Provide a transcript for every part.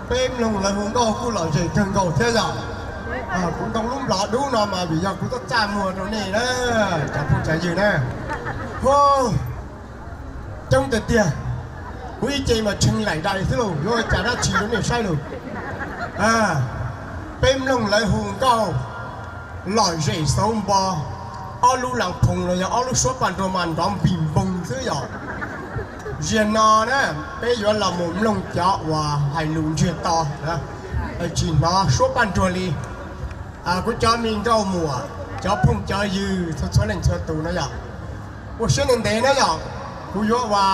Peb mloog lawv hu nkauj kuj lom zem kawg nkaus thiab yom. Kuv ntoo lub nplov dub no mas vim yog kuv tuaj txaj muag rau nej na, cov phooj cov ywg na. Coob tiag tiag, kuv ib ce mas tshee laim dais xwb lauj, yuav ua cas dab tsi rau nej saib lauj. Peb mloog lawv hu nkauj lom zem xauv npo, ob lub las phoos los yog ob lub suab paj nruag mas nrov npis npoog xwb yom. Ziag no na, peb yuav los mus mloog cov uas hais lus ntsiag to, tsis hnov suab paj nruag li. Kuv cov me nkauj muam, cov phooj cov ywg txhua txhua leej txhua tus no yom, ua siab ntev ntev na yom. Kuv yuav ua,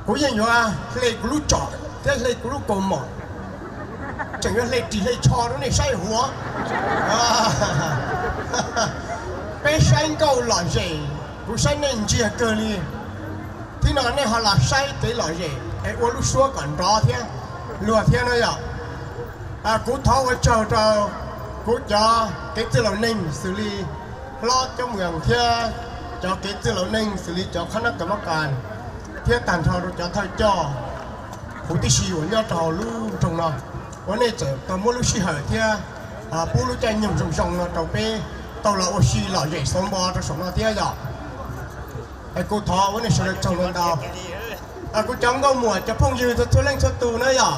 kuv yeej yuav hle kuv lub tsom thiab hle kuv lub kaus mom, tseem yuav hle ris hle tsho rau nej saib huv. Peb saib nkauj lom zem, kuv saib nej ntsiag kawg li. Thib no nej ho los saib kev lom zem es ua lub suab kom nrov thiab luag thiab na yom. Kuv thov ua tsaug rau kuv cov kev txwj laus neeg xws li hlob Coob Mws thiab cov kev txwj laus neeg xws li cov khab nab kas mab kas thiab tag nrho rau cov thawj coj huv tib si uas nyob rau hauv lub nroog no, uas nej txawm tau muab lub sij hawm thiab pub lub caij nyoog zoo zoo no rau peb tau los ua si lom zem xauv npo rau saum no thiab yom. Kuv thov ua nej sawv daws tsaug ntau ntau. Kuv cov nkauj muam cov phooj ywg txhua txhua leej txhua tus na yom.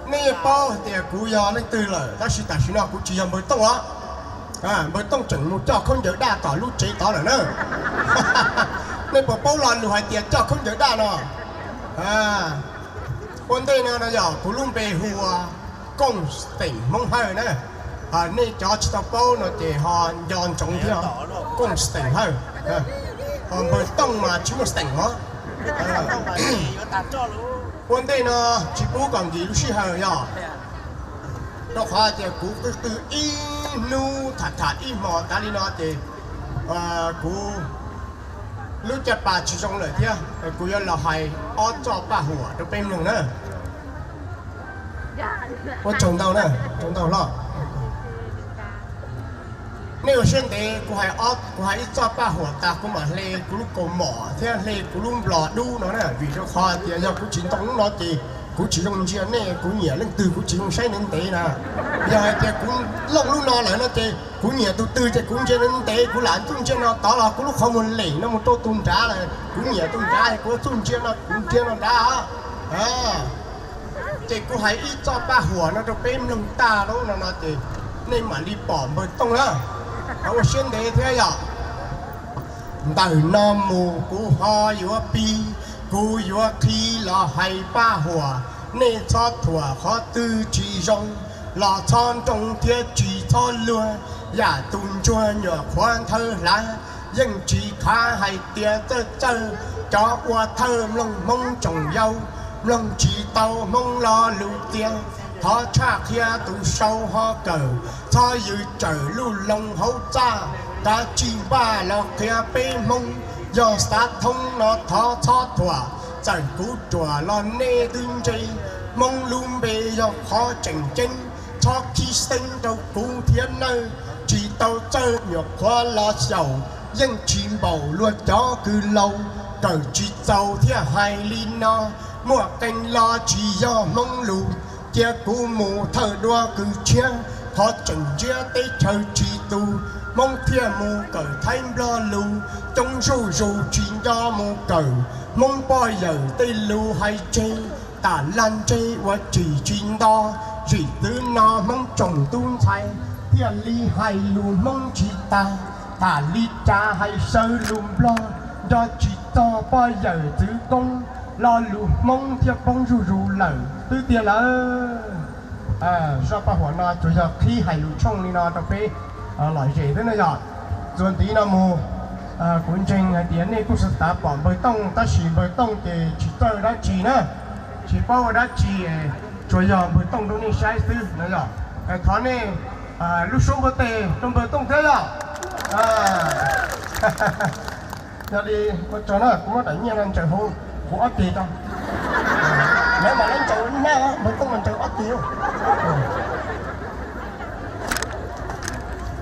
Nej yeej paub hais tias kuv yog leej twg lawm, tab sis tam sim no kuv tsis yog npawg Tooj os. Npawg Tooj tseem mus coj khaub ncaws daj tom lub tsev tod lawm na. Nej puas paub lo lus hais tias coj khaub ncaws daj no? Ua ntej no no yog kuv lub npe hu ua Kooj Xeem Hmoob Hawj na. Nej cov tsis tau paub no ces ho nco ntsoov thiab, Kooj Xeem Hawj. Npawg Tooj mas tsis muaj xeem os. Ua ntej no tsis pub kom nkim lub sij hawm yog rau qhov tias kuv qw qw ib hnub tham tham ib hmos tas li no ces kuv lub caj pas tsis zoo lawm thiab, kuv yuav los hais ob txoj paj huam rau peb mloog na. Ua tsaug ntau na, tsaug ntau hlob. Nej ua siab ntev, kuv hais ib txoj paj huam tas kuv mam hle kuv lub kaus mom thiab hle kuv lub nplog dub no na, vim rau qhov tias yog kuv tsis ntoo lub no ces kuv tsis zoo ntsia nej, kuv nyiam leej twg kuv tsis zoo saib ntev ntev na. Yog hais tias kuv looj lub no lawm no ces kuv nyiam tus twg ces kuv ntsia ntev ntev, kuv lam txuj ntsia no tod los kuv lub qhov muag lem no mus rau tus nrad lawm, kuv nyiam tus nrad kuv txuj ntsia no kuv ntsia no nrad. Ces kuv hais ib txoj paj huam no rau peb mloog tag lub no no ces nej mam li pom npawg Tooj na. Ua siab ntev thiab yom. Ntawm no mus kuv ho yuav pib, kuv yuav qhib los hais paj huam, nej txhob thuam qhov twg tsis zoo, los txhob nroo thiab tsis txhob luag, yam tus ntsuag nyuam qhuav nthawv hlav, yeej tsis khav hais tias txawj txawj, cov ua thawj mloog Hmoob tsoom yau, mloog tsis tau Hmoob lo lus tiag, thov tshaj qhia tus sau ho kawm, txhob yws tsawm luj loo hauv txaj, kav tsij npaj los qhia peb Hmoob, yog xav thoob no thov txhob thuam, txawm kuv ruam los nej twb ntse, Hmoob lub npe yog qhov tseem ceeb, txhob khib xeeb rau kuv thiab nawj, tsis tau txawj nyuam qhuav los xyaum, yeej tsis npaum luag cov kws laus, kawm tsis txaus thiaj hais li no, muaj qee lo tsis yog Hmoob lus, cia kuv mus thawj duab kws tshiab, qhov tseem ntsiab teb chaws tsis tu, Hmoob thiaj mus kawm Thaib Nplog lus, coob zuj zus tsis nco mus kawm Hmoob poj yawm tej lus hais tseg, tam lag ntseg ua tsim tsis nto, zim twv no Hmoob tsoom tub ntxhais thiaj li hais lus Hmoob tsis tag, tam li cas hais sawv lus Nplog, nco tsis txog poj yawm txwv koob, lo lus Hmoob thiaj poob zuj zus lawm twb tiag lawm. Zaj paj huam no tsuas yog qhib hais lus tshooj li no rau peb lom zem xwb na yom. Txuas ntxiv no mus, kuv ntseeg hais tias nej kuj xav pom npawg Tooj tab sis npawg Tooj ces tsis txawj dab tsi na, tsis paub ua dab tsi, tsuas yog npawg Tooj rau nej saib xwb no yom. Thov nej lub suab npua tes rau npawg Tooj thiab yom. Yog li ua tsaug na, kuv muab daim nyiaj no ntsaws hauv kuv ob ceg tso. Lawv mam li ntsaws nab, npawg Tooj mas ntsaws ob ceg.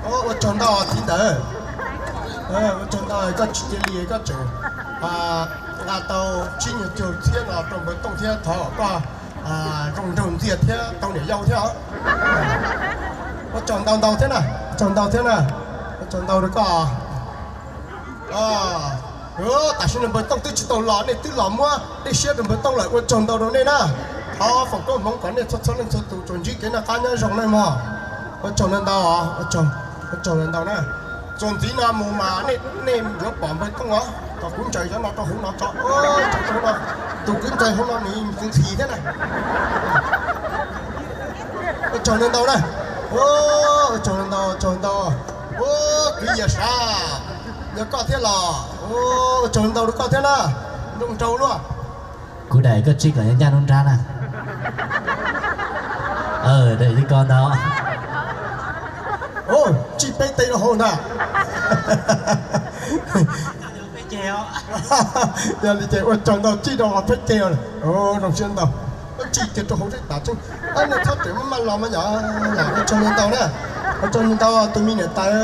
Ua tsaug ntau txiv ntawd, ua tsaug ntau koj tsis cia li koj tseem nqa tau tsib nyuag caug txhiab no rau npawg Tooj thiab thov koj zoo nraug ntxiag thiab tau niam yau thiab. Ua tsaug ntau ntau thiab na, ua tsaug ntau thiab na, ua tsaug ntau rau koj. Tam sim no npawg Tooj twb tsis tau los, nej twb los muab dej siab rau npawg Tooj lawm, ua tsaug ntau rau nej na. Thov foom koob hmoov kom nej txhua txhua leej txhua tus tsuas ntsib kev noj qab nyob zoo na mog. Ua tsaug ntau ntau, ua tsaug ntau na. Txuas ntxiv no mus mas nej yuav pom npawg Tooj os, tus kwv ntxawg nyob no rau hauv no tso, tus kwv ntxawg hauv no nws ntxhi thiab na. Ua tsaug ntau ntau na. Ua tsaug ntau ntau, ua tsaug ntau. Ua kwv Yia Sav, yog koj thiab los? Ua tsaug ntau rau koj thiab na. Nroo nraug luaj. Kuv daim koj tsij kom ncaj nruab nrab na. Daim li ko ntag. Tsij peb teg rau hauv ntag. Yog li ces ua tsaug ntau, tsij rau hauv peb teg. Zoo siab ntau. Tsij kiag rau hauv tseeb tas tseeb. Nej txhob tseem maj maj los mas yog. Ua tsaug ntau na. Ua tsaug ntau tus me niam tais.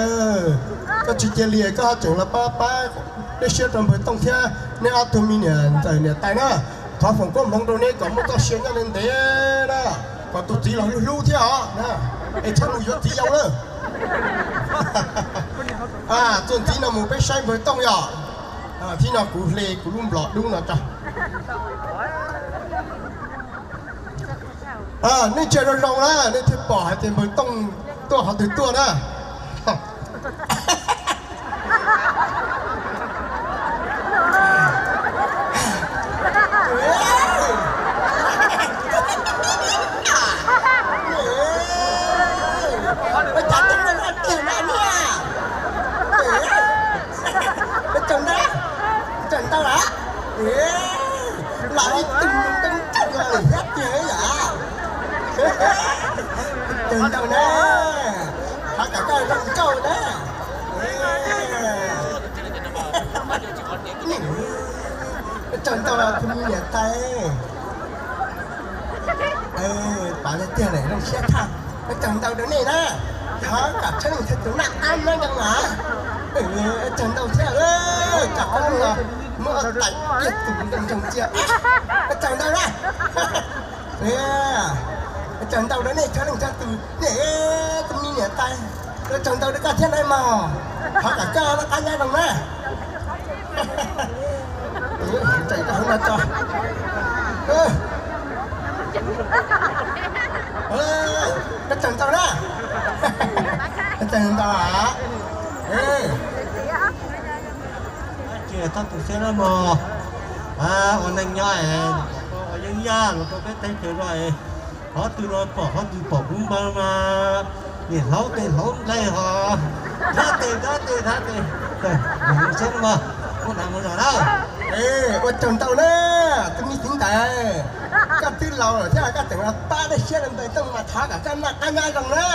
Koj tsis cia li koj ho tseem los pab pab dej siab rau npawg Tooj thiab neb ob tug me niam ntxawm niam tais na. Thov foom koob hmoov rau neb kom muaj txoj sia nyob ntev ntev na, kom tus txiv los hlub hlub thiab os. Es txhob mus yuav txiv yau lawm. Txuas ntxiv no mus peb saib npawg Tooj yog. Thib no kuv hle kuv lub nplom dub no tso. Nej ntsia zoo zoo na, nej thiaj pom hais tias npawg Tooj tuaj qhov twg tuaj na. Ua cas tub no loj tiag na niag. Ua tsaug ntau, tsaug ntau lawm. Los ib tug ntoo ntoo los lawm thiab tiag yom. Tsaug ntau na, thov kom koj zoo nkauj na. Tsaug ntau tus me niam tais. Pab tiag tiag lawm, zoo siab tshaj. Tsaug ntau rau nej na. Thov kom txhua leej txhua tus noj qab nyob zoo na. Tsaug ntau thiab, kom koj lub no muaj tais ib tug ntoo ntsoog cia. Tsaug ntau na. Tsaug ntau rau nej txhua leej txhua tus, nej tus me niam tais. Tsaug ntau rau koj thiab na mog. Thov kom koj noj qab nyob zoo na. Tseem koj hauv no tso. Koj tsaug ntau na. Koj tsaug ntau. Ces txhob tu siab na mog. Ua neej nyob es ua yeeb yaj los rau peb teb chaws no es qhov twg los pom, qhov twg pom kuv npawg mas niam hlaub tes hlaub nqaij ho thab tes thab tes thab tes. Mus siab na mog, ua nas mus zog na. Ua tsaug ntau na, tus me txiv ntawd. Koj twb laus lawm thiab koj tseem los pab dej siab rau npawg Tooj mas thov kom koj noj qab nyob zoo na.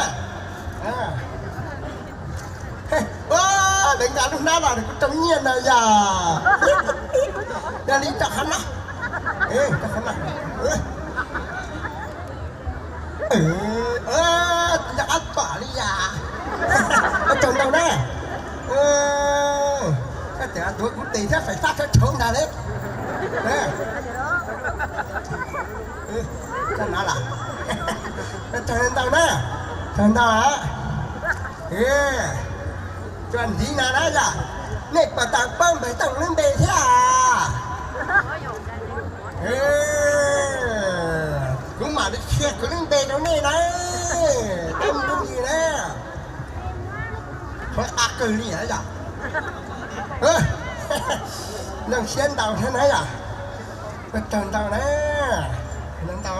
Lawv nqa lub hnab los kuv rau nyiaj no yog. Yog li rau qhov no. Rau qhov no. Nco qab pom li yom. Ua tsaug ntau na. Koj tseem tuav kuv tes thiab fais fab tshauv tshauv ntag li. Koj no los. Ua tsaug ntau na. Tsaug ntau. Tsuas ntxiv no na yom, nej puas tau paub npawg Tooj lub npe thiab? Kuv mam li qhia kuv lub npe rau nej na, ib ntsis na. Qhuav qab kawg li yom. Zoo siab ntau thiab na yom. Ua tsaug ntau na. Ntau.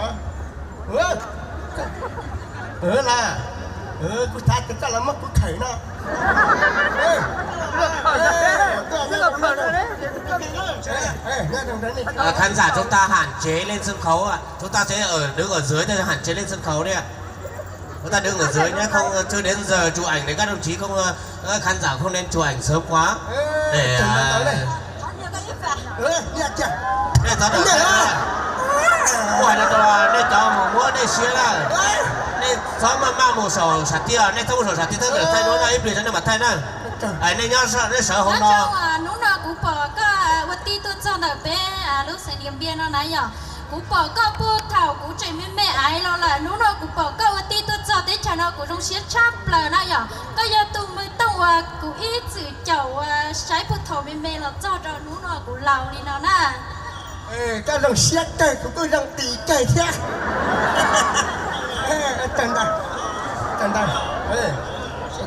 Las, kuv xav tias koj los muab kuv khawm no. Khán giả chúng ta hạn chế lên sân khấu ạ. Chúng ta sẽ ở, đứng ở dưới thôi, hạn chế lên sân khấu đi ạ. Chúng ta đứng ở dưới nhé, không, chưa đến giờ chụp ảnh để các đồng chí không, các khán giả không nên chụp ảnh sớm quá. Để, à, nej txhob, nej cov mus muab dej siab na, nej txhob maj maj mus saum sam tiaj, nej txhob mus saum sam tiaj, thawj zaum thaij duab no ib pliag tso nej mam thaij na. Nej nyob, nej sawv hauv no. Hnub no kuv pom koj ua tij tuaj txog. ntawm peb lub xeev Niam Npias no na yom. Kuv pom koj puag thaum kuv tseem me me aiv los lawm, hnub no kuv pom koj ua tij tuaj txog teb chaws no kuv zoo siab tshaj plaws na yom. Koj yog tus npawg Tooj uas kuv ib txwm caum uas saib puag thaum me me los txog rau hnub no kuv laus li no na. Koj zoo siab kawg, kuv kuj zoo tis kawg thiab. Tag ntau, tag ntau, zoo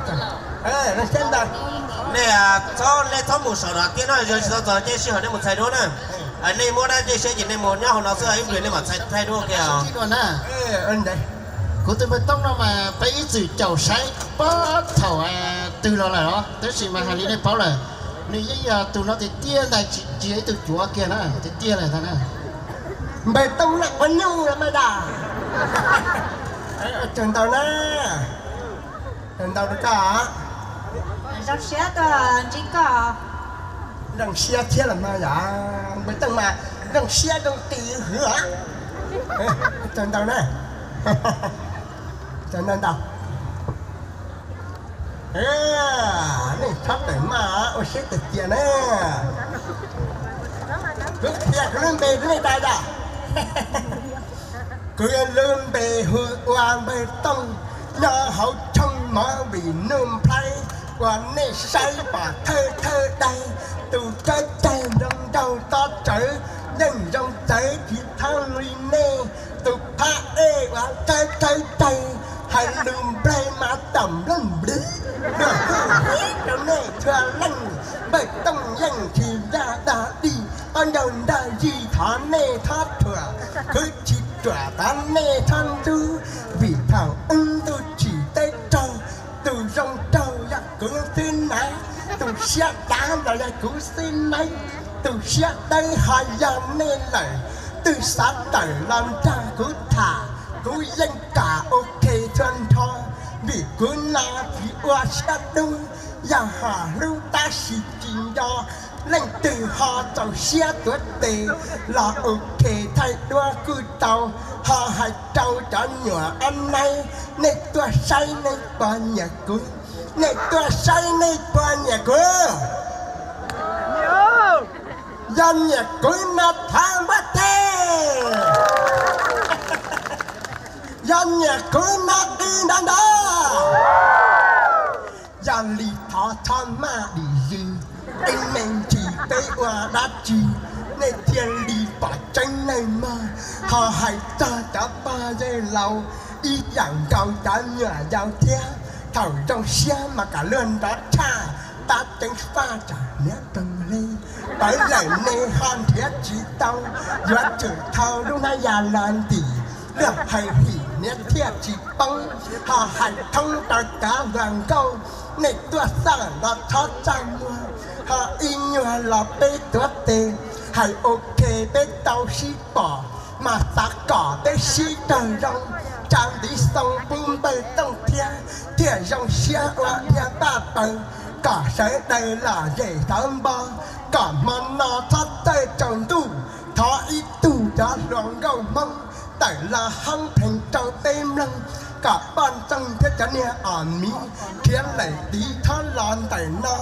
siab ntau. Nej txhob, nej txhob mus saum no tiag no, yog tsis tau txog ces sij hawm nej mus txhais duab na. Nej muab dab tej siab ces nej mus nyob hauv no xwb, ib pliag nej mam txhais thaij duab ua ke os. Kuv tus npawg Tooj no mas peb ib txwm caum saib puag thaum twg los lawm os, tab sis mas hais li nej paub lawm, nws yeej yog tus no tiag tiag ntag, tsis, tsis yog ib tug cuav kiag na, tiag tiag lawm ntag na. Npawg Tooj na ua nyuj los mas da. Tsaug ntau na. Tsaug ntau rau koj. Zoo siab tuaj ntsib koj. Zoo siab thiab los mas yom, npawg Tooj mas zoo siab zoo tis hwv. Tsaug ntau na. Tsaug ntau ntau. Nej txhob tawm maj ua siab tiag tiag na. Kuv qhia kuv lub npe rau nej tau yom. Kuv lub npe hu ua npawg Tooj, nyob hauv tshooj mov vim nuj nplhaib uas nej saib pom thawj thawj daim, tus tsawb caig nroo nraug tob tsawv, yeej zoo txawv tsis thoob li nej, tus phab ej uas tsawb tsawb caig, hais lus nplaig mas tam nplooj npliv, luag hu rau nej txhua leej, npawg Tooj yeej tsis ncaj dag dig, ob ncaug nrag yig thov nej txhob thuam, khwv tsis ruam thov nej txhob ntxub, vim thaum ub ntuj tsim teb raug, tus zoo raug yog kuv xwb na, tus siab dav los yog kuv xwb na, tus siab dawb ho yog nej lawm, twb xav tawm los nrog kuv tham, kuv yeej kam ok txhua nrho, vim kuv no tsis ua siab dub, yog ho hlub tab sis tsis nco, leej twg ho txaus siab tuav tes los ok thaij duab kuj tau, ho hais rau cov nyuam ob naib, nej tuaj saib nej puas nyiam kuv, nej tuaj saib nej puas nyiam kuv. Yog nyiam kuv no thov npawg Tooj. Yog nyiam kuv no qw nrov nrov. Yog li thov txhob maj dim zis, ib me ntsis peb ua dab tsi, nej thiaj li pom tseeb neeg mog. Ho hais txog cov pog yawg laus, ib yam nkaus cov nyuam yaus thiab, thaum zoo siab mas kom luag nrov tshaj, tab ceev faj tsam hniav roog li. Pawv lawm nej ho nrhiav tsis tau, yuav tsum thau lub hnab ya los ntim, luag hais him hniav thiaj tsis poob. Ho hais thoob rau cov hluas nkauj, nej tuaj xaj los txhob txaj muag, ho ib nyuag los peb tuav tes, hais ok peb tau sib pom, mas xav kom peb sib raug zoo, tsa ntiv xoo pub npawg Tooj thiab, thiaj zoo siab ua dhia paj paws, kom sawv daws lom zem xauv npo, kom hmo no txhob txawj tsaus ntuj. Thov ib tug cov hluas nkauj Hmoob tawm los hoob pheej rau peb mloog, kom poj ntxoog thiab cov niag os miv nrhiav lawm tiv thob los ntawm no.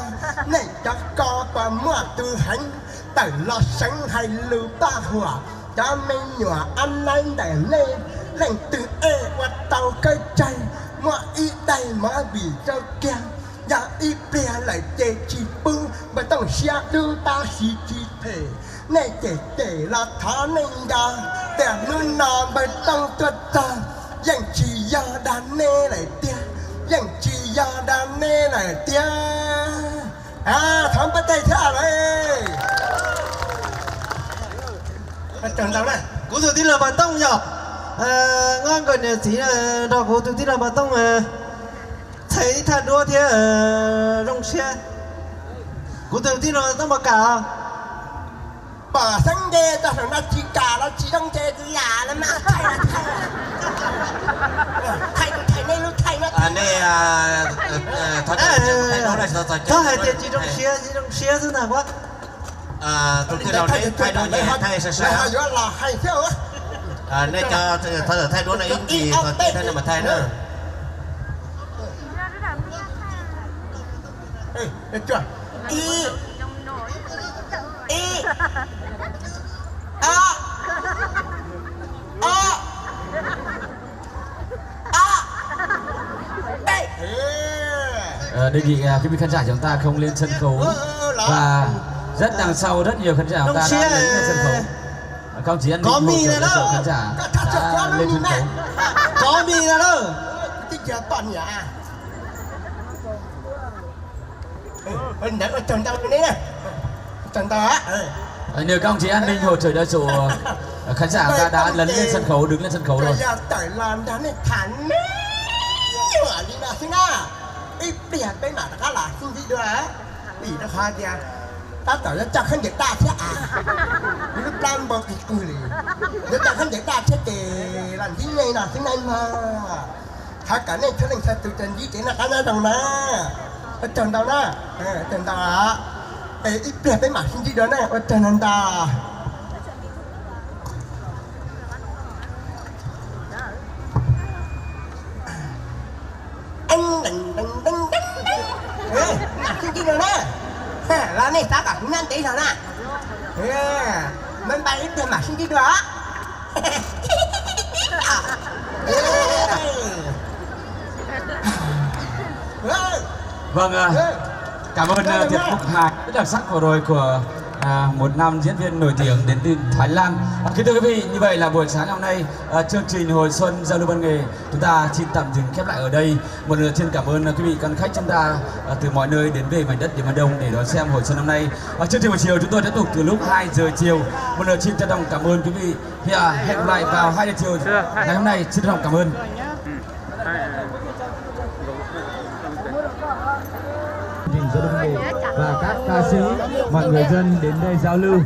Nej cov ko puas muaj tus heev, tawm los seev hais lus paj huam, cov me nyuam ab naib ntawm nej, leej twg ej ua tau kawg tsawg, muaj ib daim mov vim rau kiag, yog ib pliag lawm ces tsis pub. Npawg Tooj siab dub tab sis tsis phem, nej cem cem los thov nej nco, tias hnub no npawg Tooj tuaj txog, yeej tsis yog dag nej lawm tiag, yeej tsis yog dag nej lawm tiag. Thov npawg Tooj thiab lawm. Kuv tus tij laug Npawg Tooj yog, nyob nkawd niam txiv nrog kuv tus tij laug Npawg Tooj txhais ib thaj duab thiab zoo siab. Kuv tus tij laug Tooj puas kam? Pom xeeb nce txog saum no tsis kam los tsis zoo ces lam los mas thaij, thaij, thaij nej lub thaij no. Txhob hais tias tsis zoo siab, tsis zoo siab xwb ntag. Tus tij laug, nej thaij duab ces thaij sawv sawv, yuav los hais thiab. Nej thaij duab no ib ntsis txog ces nej mam thaij na. Ib, ib, Ờ, đề nghị, à, quý vị khán giả chúng ta không lên sân khấu. Ờ, ờ, ờ, là và rất đằng sau rất nhiều khán giả chúng ta đã lên sân khấu. Không chỉ anh Minh Hùng, khán giả đã lên sân khấu. Có mì nè. Có mì nè đâu. Cái kia toàn nhỉ à. Ừ, ừ, ntawd ua tsaug ntau rau neb na. Ua tsaug ntau á. Ờ, nhờ các ông chị an ninh hỗ trợ đã dụ, ờ, khán giả ta đã lấn lên sân khấu, đứng lên sân khấu rồi. Yog tawm los nrog nej tham ne, li no xwb na. Ib pliag peb mam rov qab los sib ntsib dua. Vim rau qhov tias tab tom yuav coj khaub ncaws daj thiab a, lub plab npau qig qwg li. Yuav coj khaub ncaws daj thiab ces los ntsib nej no xwb na. Thov kom nej txhua leej txhua tus tsuas ntsib kev noj qab nyob zoo na. Ua tsaug ntau na. Ua tsaug ntau. Es ib pliag peb mam sib ntsib dua na. Ua tsaug ntau ntau. Mam sib ntsib dua na. Los nej xav kom kuv nyob ntev zog na. Bye bye, ib pliag mam sib ntsib dua. Vâng, à, cảm ơn, à, tiết mục hài rất đặc sắc vừa rồi của, à, một nam diễn viên nổi tiếng đến từ Thái Lan. À, kính thưa quý vị, như vậy là buổi sáng ngày hôm nay, à, chương trình Hồi Xuân Giao Lưu Văn Nghệ chúng ta xin tạm dừng khép lại ở đây. Một lần nữa xin cảm ơn, à, quý vị khán khách chúng ta, à, từ mọi nơi đến về mảnh đất Điện Biên Đông để đón xem Hồi Xuân năm nay. À, chương trình buổi chiều chúng tôi tiếp tục từ lúc hai giờ chiều. Một lần nữa xin trân trọng cảm ơn quý vị. Thì, à, hẹn gặp lại vào hai giờ chiều ngày hôm nay. Xin trân trọng cảm ơn. Chương trình giao lưu văn nghệ và các ca sĩ, mọi người dân đến đây giao lưu.